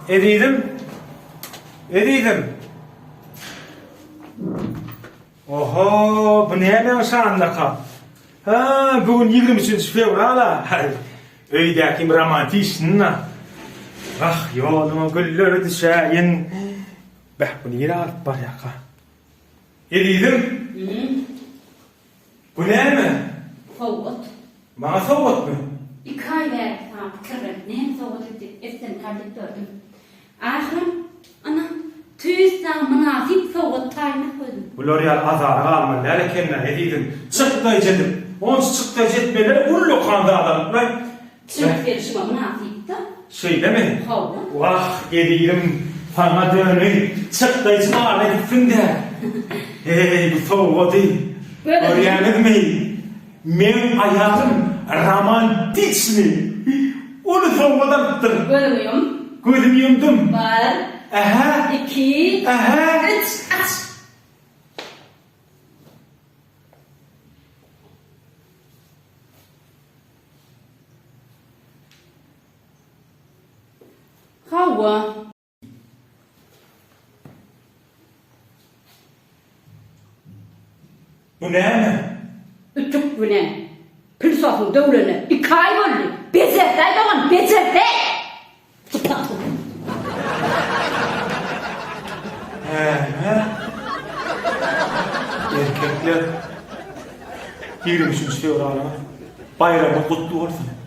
Ezizim! Ezizim! Oho, bu nämäň şanyna-ka? Hä, bu gün 23-nji fewral-a. Öýdäkim romantiçnyna. Ah, ýoluňa güller düşäýin. Beh, bu nirä alyp barýarka? Ezizim! Bu näme? Sowgat. Maňa sowgatmy? Iki aý bäri saňa pikirlenip, näme sowgat etsemkä diýip dördüm. Ahyram, ana, tüýs saňa mynasyp sowgat taýynlap goýdum. Bular ýaly azara galmaly däl eken-dä, ezizim. Çykdaýjy edip, onça çykdaýjy etmeleri ullakan zat alyp-laý. Çykyp gelşiňe mynasyp-da. Şeýlemi? Hawa. Wah, ezizim, saňa döneýin, çykdaýjy malyna gitsin-dä. Eý, bu sowgady görýäňizmi? Meň aýalym romantiçnyý uly sowgat alypdyr. Gözüňi ýum. Gözümi ýumdum. Bir. Ähä. Iki. Ähä. Üç. Aç. Hawa. Bu näme? Ütük bilen pylsosyň döwlene iki aý boldy. Bejerdaý dogan, bejerdaý! Sypatyň. Näme? Erkekler, 23 fewralyňyz baýramyňyz gutly bolsun!